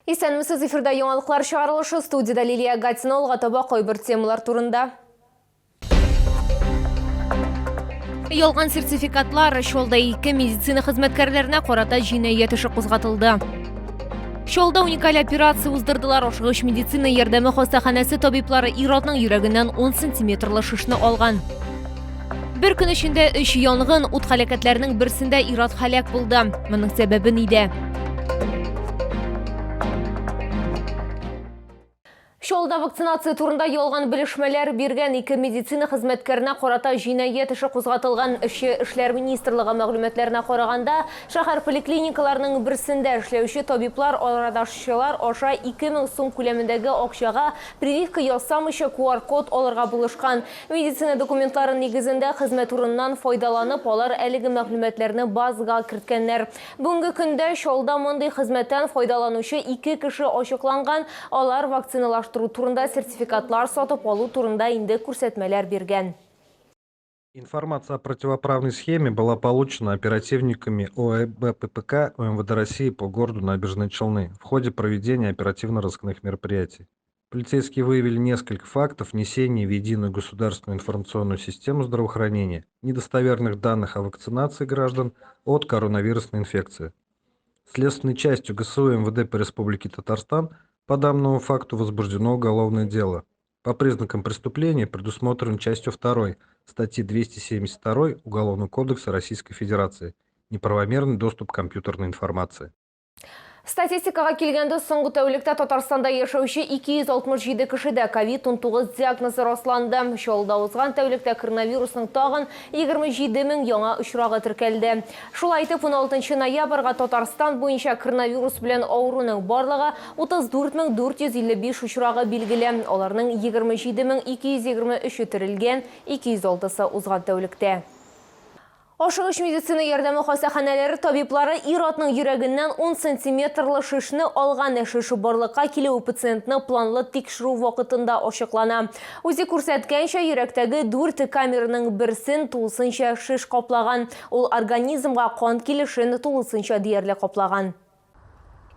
Исәнмесез, эфирда яңалыклар чыгарылышы, студиядә Лилия Гатина, алга таба кайбер темалар турында. Ялган сертификатлар, Чалда ике медицина хезмәткәрләренә карата җинаять эше кузгатылды. Чалда уникаль операция уздырдылар. Ашыгыч медицина ярдәме хастаханәсе табиблары ир-атның йөрәгеннән 10 сантиметрлы шешне алган. Бер көн эчендә өч янгын, ут һәлакәтләренең берсендә ир-ат һәлак булды. Моның сәбәбе нидә? Чаллыда вакцинация турында ялган белешмәләр биргән ике медицина хезмәткәренә карата җинаять эше кузгатылган. Эчке эшләр министрлыгы мәгълүматларына караганда, шәһәр поликлиникаларының берсендә эшләүче табиблар арадашчылар аша 2000 сум күләмендәге акчага прививка ясамыйча QR-код алырга булышкан. Медицина документлары нигезендә хезмәт урыныннан файдаланып, алар әлеге мәгълүматларны базага керткәннәр. Бүгенге көндә Чаллыда мондый хезмәттән файдаланучы ике кеше ачыкланган, алар вакциналаштыру турында сертификатлар сатып алу турында инде күрсәтмәләр биргән. Информация о противоправной схеме была получена оперативниками ОЭБ ППК УМВД России по городу Набережные Челны в ходе проведения оперативно-розыскных мероприятий. Полицейские выявили несколько фактов внесения в единую государственную информационную систему здравоохранения недостоверных данных о вакцинации граждан от коронавирусной инфекции. Следственной частью ГСУ МВД по Республике Татарстан по данному факту возбуждено уголовное дело. По признакам преступления предусмотрен частью 2 статьи 272 Уголовного кодекса Российской Федерации «Неправомерный доступ к компьютерной информации». Статистикага килгәндә, соңгы тәүлектә Татарстанда яшәүче 267 кешедә ковид-19 диагнозы расланды. Чаллыда узган тәүлектә коронавирусның тагын 27 мең яңа очрагы теркәлде. Шулай итеп, 16 ноябрьгә Татарстан буенча коронавирус белән авыруның барлыгы 34 455 очрагы билгеле. Аларның 27 223-е терелгән, 206-сы узган тәүлектә. Ашыгыч медицина ярдәме хастаханәләре табиблары ир-атның йөрәгеннән ун сантиметрлы шешне алган. Шеш барлыкка килүе пациентны планлы тикшерү вакытында ачыклана. УЗИ күрсәткәнчә, йөрәктәге дүрт камераның берсен тулысынча шеш каплаган. Ул организмга кан килешен тулысынча диярлек каплаган.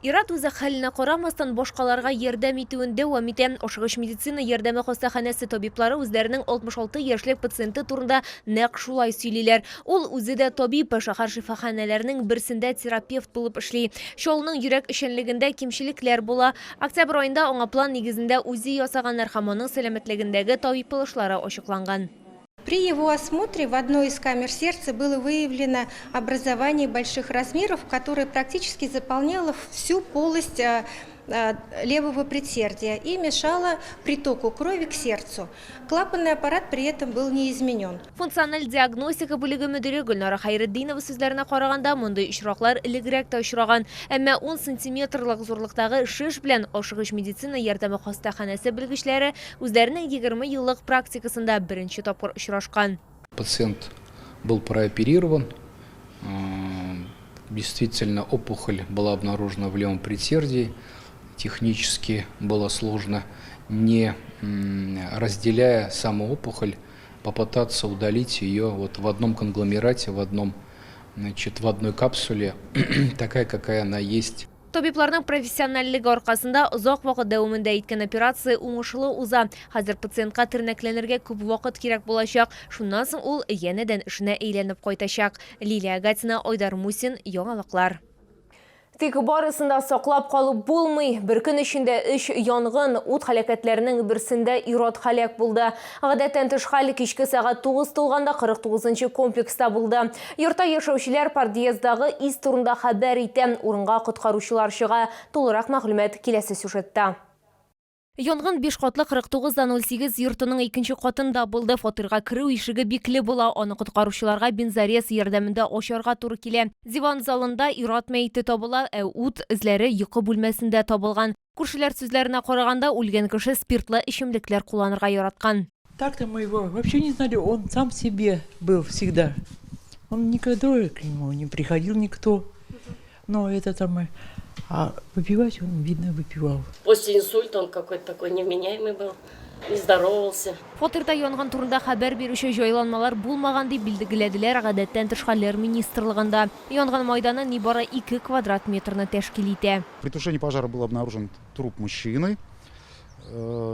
Ир-ат үзе хәленә карамастан, башкаларга ярдәм итүен дәвам итә. Ашыгыч медицина ярдәме хастаханәсе табиблары үзләренең 66 яшьлек пациенты турында нәкъ шулай сөйлиләр. Ул үзе дә табиб, шәһәр шифаханәләренең берсендә терапевт булып эшли. Чаллының йөрәк эшчәнлегендә кимчелекләр була. Октябрь аенда аңа план нигезендә УЗИ ясаганнар һәм аның сәламәтлегендәге табиплышлары ачыкланган. При его осмотре в одной из камер сердца было выявлено образование больших размеров, которое практически заполняло всю полость левого предсердия и мешало притоку крови к сердцу. Клапанный аппарат при этом был не изменен. Функциональ диагностика бүлеге мөдире Гөлнара Хәйретдинова сүзләренә караганда, мондый очраклар элегрәк тә очраган. Әмма ун сантиметрлык зурлыктагы шеш белән ашыгыч медицина ярдәме хастаханәсе белгечләре Үзләренең 20 еллык практикасында беренче тапкыр очрашкан. Пациент был прооперирован. Действительно, опухоль была обнаружена в левом предсердии. Технически было сложно, не разделяя саму опухоль, попытаться удалить ее вот в одном конгломерате, в одном, значит, в одной капсуле, такая, какая она есть. Табибларның профессиональлеге аркасында озак вакыт дәвамында иткән операция уңышлы уза. Хәзер пациентка тернәкләнергә күп вакыт кирәк булачак. Шуннан соң ул янәдән эшенә әйләнеп кайтачак. Лилия Гатина, Айдар Мусин, Яңалыклар. Тик барысын да саклап калып булмый. Бер көн эчендә өч янгын, ут һәлакәтләренең берсендә ир-ат һәлак булды. Гадәттән тыш хәл кичке сәгать 9 тулганда 49 нчы комплекста булды. Йортта яшәүчеләр подъезддагы ис турында хәбәр итә, урынга коткаручылар чыга. Тулырак мәгълүмат киләсе сюжетта. Янгын биш катлы 49 да 08 йортының икенче катында булды. Фатирга керү ишеге бикле була, аны коткаручыларга бензорез ярдәмендә ачарга туры килә. Диван залында ир-ат мәете табыла, ә ут эзләре йокы бүлмәсендә табылган. Күршеләр сүзләренә караганда, үлгән кеше спиртлы эчемлекләр кулланырга яраткан. Так-то мы его вообще не знали, он сам себе был всегда. Он никогда к нему не приходил никто. Но это там, а выпивать он, видно, выпивал. После инсульта он какой-то такой невменяемый был. Не здоровался. Фатирда янгын турында хәбәр бирүче җайланмалар булмаган дип билгеләделәр Гадәттән тыш хәлләр министрлыгында. Янгын мәйданы нибары 2 квадрат метрны тәшкил итә. При тушении пожара был обнаружен труп мужчины,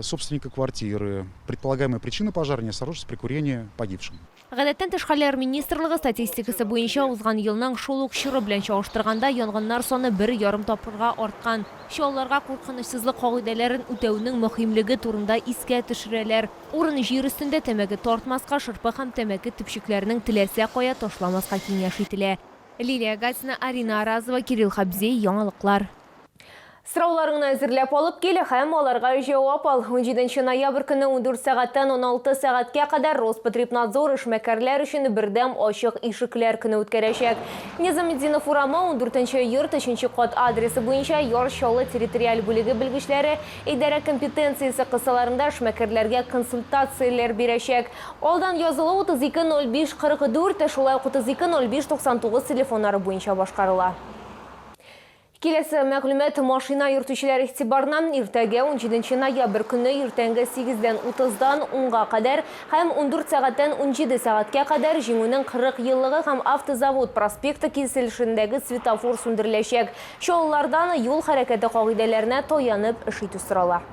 собственника квартиры. Предполагаемая причина пожара – неосторожность при курении погибшим. Гадәттән тыш хәлләр министрлыгы статистикасы буенча узган елның шул ук чоры белән чагыштырганда янгыннар саны 1,5 тапкырга арткан. Чаллыларга куркынычсызлык кагыйдәләрен үтәүнең мөһимлеге турында искә төшерәләр. Урын җир өстендә тәмәке тартмаска, шырпы һәм тәмәке төпчекләренең теләсә кая ташламаска киңәш ителә. Лилия Гатина, Арина Аразова, Кирилл Хабзей, Яңалыклар. Сорауларыңны әзерләп алып кил һәм аларга җавап ал. 17 ноябрь көне 14 сәгатьтән 16 сәгатькә кадәр Роспотребнадзор эшмәкәрләр өчен бердәм ачык ишекләр көне үткәрәчәк. Низаметдинов урамы 14 йорт 3 кат адресы буенча Яр Чаллы территориаль бүлеге белгечләре идарә компетенциясе кысаларында эшмәкәрләргә консультацияләр бирәчәк. Алдан язылу 32 05 44, шулай ук 32 05 99 телефоннары буенча башкарыла. Киләсе мәгълүмат машина йөртүчеләр игътибарына. Иртәгә 17 ноябрь көне иртәнге 8:30-дан 10-га кадәр һәм 14 сәгатьтән 17 сәгатькә кадәр Җиңүнең 40 еллыгы һәм Автозавод проспекты киселешендәге светофор сүндереләчәк. Чаллылардан юл хәрәкәте кагыйдәләренә таянып эш итү сорала.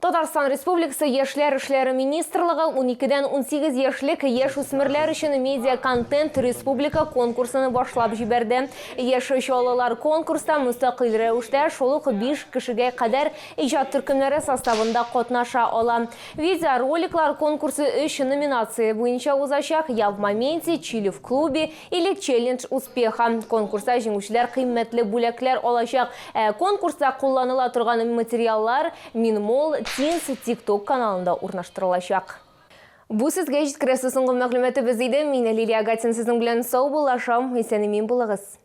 Татарстан Республикасы Яшьләр эшләре министрлыгы 12-дән 18 яшьлек яшь үсмерләр өчен медиа-контент республика конкурсын башлап җибәрде. Яшь чаллылар конкурста мөстәкыйль рәвештә шул ук 5 кешегә кадәр иҗат төркемнәре составында катнаша ала. Видеороликлар конкурсы 3 номинация буенча узачак: «Я в моменте», «Чили в клубе» или «Челлендж успеха». Конкурста җиңүчеләр кыйммәтле бүләкләр алачак. Конкурста кулланыла торган материаллар Минмол, Тинс, TikTok каналында урнаштырылачак. Бу сезгә җиткерәсе соңгы мәгълүматыбыз иде. Мин Лилия Гатин сезнең белән саубуллашам. Исән-имин булыгыз.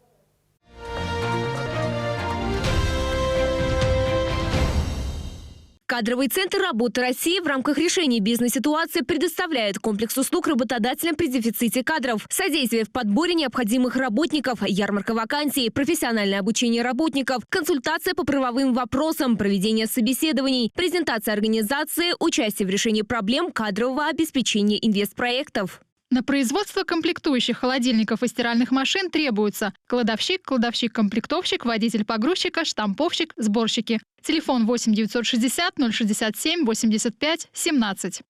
Кадровый центр работы России в рамках решения бизнес-ситуации предоставляет комплекс услуг работодателям при дефиците кадров. Содействие в подборе необходимых работников, ярмарка вакансий, профессиональное обучение работников, консультация по правовым вопросам, проведение собеседований, презентация организации, участие в решении проблем кадрового обеспечения инвестпроектов. На производство комплектующих холодильников и стиральных машин требуются кладовщик, кладовщик-комплектовщик, водитель погрузчика, штамповщик, сборщики. Телефон 8 960 067 85 17.